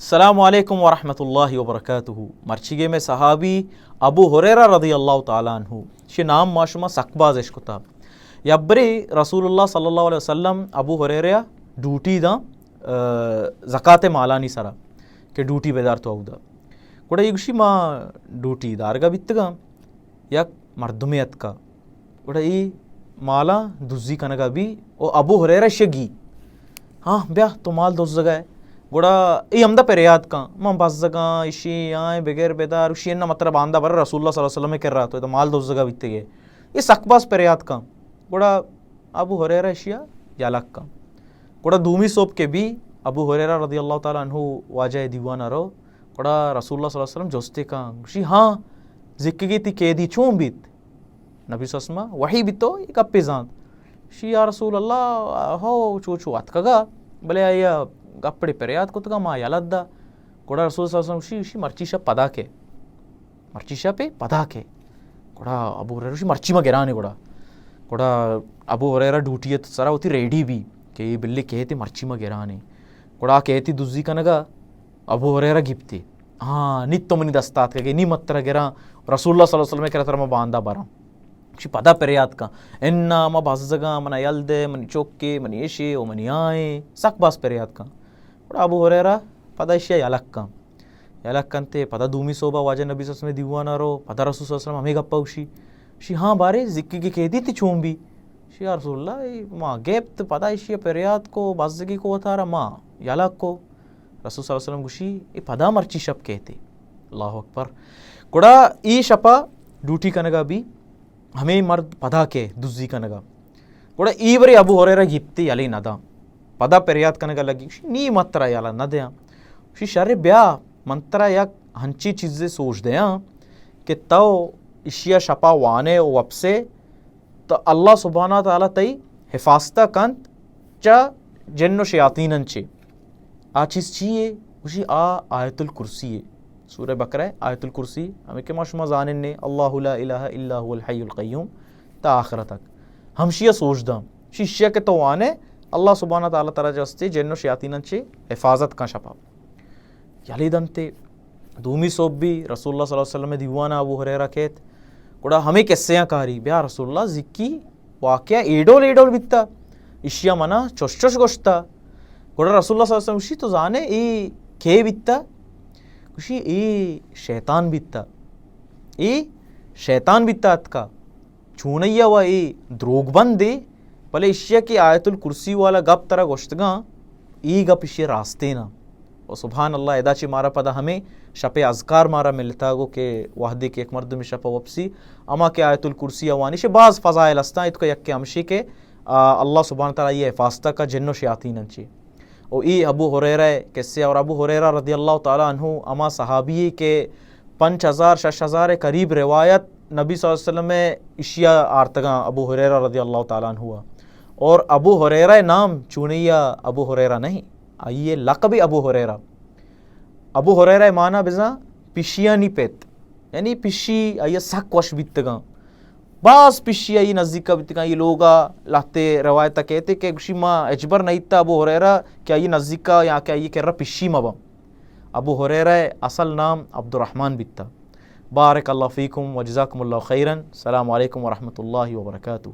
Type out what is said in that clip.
السلام علیکم ورحمۃ اللہ وبرکاتہ۔ مرچیگیں مئے صحابی ابو ہریرہ رضی اللہ تعالی عنہ، شی نام ما شما سک باز اشکتا۔ یبرے رسول اللہ صلی اللہ علیہ وسلم ابو ہریرہ ڈیوٹی داں، آ، زکات مالانی سرا کہ ڈیوٹی بدار تو اودا۔ گڑا اے گوشی ما ڈیوٹی دارگا بیتگاں، یک مردمے اتکا، گڑا اے مالاں دزی کنگا بی، او ابو ہریرہ شگی، ہاں بیا تو مال دزگا ئے۔ گڑا اے ہمدا پریات کن، من بزگاں، اشی آئیں بگر بدار، اشی انا مطلب باندا بر رسول اللہ صلی اللہ علیہ وسلم کرا تو ادا مال دزگا بیتگے۔ اے سک باز پریات کن۔ گڑا ابو ہریرہ اشیا یلہ کن۔ گڑا دومی صبح کہ بی، ابو ہریرہ رضی اللہ تعالی عنہ واجہ دیوانا رو، گڑا رسول اللہ صلی اللہ علیہ وسلم جستے کن، گوشی ہاں، زکگی تی قیدی چون بیت؟ نبی صلی اللہ علیہ وسلم وحی بیتو، اے گپے زانت۔ شی یا رسول اللہ، ہو چو چو اتکگا، بلے آیا گپڑے پریات کتگا، ما یلہ دا۔ گڑا رسول صلی اللہ علیہ وسلم شی، شی مرچی شپ پدا کے، مرچی شپ پدا کے۔ گڑا ابو ہریرہ شی مرچی ما گرانے گڑا۔ گڑا ابو ہریرہ ڈیوٹی ات سرا وتی ریڈی بی کہ اے بلے کہتے مرچی ما گرانے۔ گڑا کہتی دزی کنگا ابو ہریرہ گپتی۔ ہاں، نی تو منی دست آتکگے، نی مترا گراں۔ رسول اللہ صلی اللہ علیہ وسلم کرا ترا ما باندا براں۔ شی پدا پریات کن۔ انا ما بزگاں، منا یل دے، منی چوکے، منی اشے و منی آئیں۔ سک باز پریات کن۔ گڑا ابو ہریرہ پدا اشیا یلہ کن۔ یلہ کنتے، پدا دومی صوبہ واجہ نبی صلی اللہ علیہ وسلم دیوانا رو، پدا رسول صلی اللہ علیہ وسلم ہمیں گپا گوشی۔ شی ہاں بارے، زکگی قیدی تی چون بی؟ شی یا رسول اللہ، اے ما گپت، پدا اشیا پریات کو، بزگی کو وتارا ما یلہ کو۔ رسول صلی اللہ علیہ وسلم گوشی، اے پدا مرچی شپ کہتے۔ اللہ اکبر۔ گڑا اے شپا ڈیوٹی کنگا بی، ہمیں مرد پدا کے دزی کنگا۔ گڑا اے برے ابو ہریرہ گپتی یلے نداں۔ پدا پریات کنگا لگی، گوشی، نی مترا یلہ ندیاں۔ گوشی، شر بیا، من ترا یک ہنچی چیزے سوج دیاں کہ تو اشیا شپا وانے و وپسے، تو اللہ سبحانہ و تعالی تئی حفاظت کنت چہ جن و شیاطینن چے۔ آ چیز چی اے؟ گوشی، آ آیت الکرسی اے۔ سورہ بقرہ آیت الکرسی، ہمیں کہ ما شما زانن نے، اللہ لا الہ الا هو الحی القیوم، تا آخر تک۔ ہمشیا سوج داں۔ شی اشیا کہ تو وانے، اللہ سبحانہ و تعالی ترا جستے جن و شیاطینن چے حفاظت کن شپا۔ یلے دنتے۔ دومی صبح بی رسول اللہ صلی اللہ علیہ وسلم دیوانا ابو ہریرہ کیت۔ گڑا ہمیں قصے آں کاری، بیا رسول اللہ زکی واقعہ اے ڈول اے ڈول بیتا، اشیا منا چوش چوش گوشتا۔ گڑا رسول اللہ صلی اللہ علیہ وسلم گوشی، تو زانے اے کے بیتا؟ گوشی، اے شیطان بیتا، اے شیطان بیتا اتکا۔ چونیا و اے دروگ بندے، بلے اشیا کہ آیت الکرسی والا گپ ترا گوشتگاں، اے گپ اشیا راستینا۔ و سبحان اللہ، ادا چہ مارا پدا ہمیں شپ اذکار مارا ملتا گو کہ وہدے کہ یک مردم شپ وپسی، اما کہ آیت الکرسی اوانی شے باز فضائل استاں، اتکا یک کہ ہمشی کہ، آ، اللہ سبحانہ تعالی یہ حفاظت کا جن و شیاطین انچی۔ و ای ابو ہریرہ قصے، اور ابو ہریرہ رضی اللہ تعالی عنہ اما صحابی کہ پنچ ہزار، شش ہزار قریب روایت نبی صلی اللہ علیہ وسلم اشیا آرتگاں ابو ہریرہ رضی اللہ تعالی عنہ۔ اور ابو ہریرہ نام چونیا ابو ہریرہ نہیں، آئیے لقب ابو ہریرہ۔ ابو ہریرہ معنی بزاں پشیانی پت، یعنی پشی آئی سک وش بیتگاں، باز پشی آئی نزدیکا بیتگاں۔ یہ لوگا لہتے روایت کہتے کہ گوشی ما اجبر نیتا ابو ہریرہ کہ آئی نزدیکا یا کہ آئی کرا پشی مبا۔ ابو ہریرہ اصل نام عبدالرحمن بیتا۔ بارک اللہ فیکم و جزاکم اللہ خیرا۔ السلام علیکم ورحمۃ اللہ وبرکاتہ۔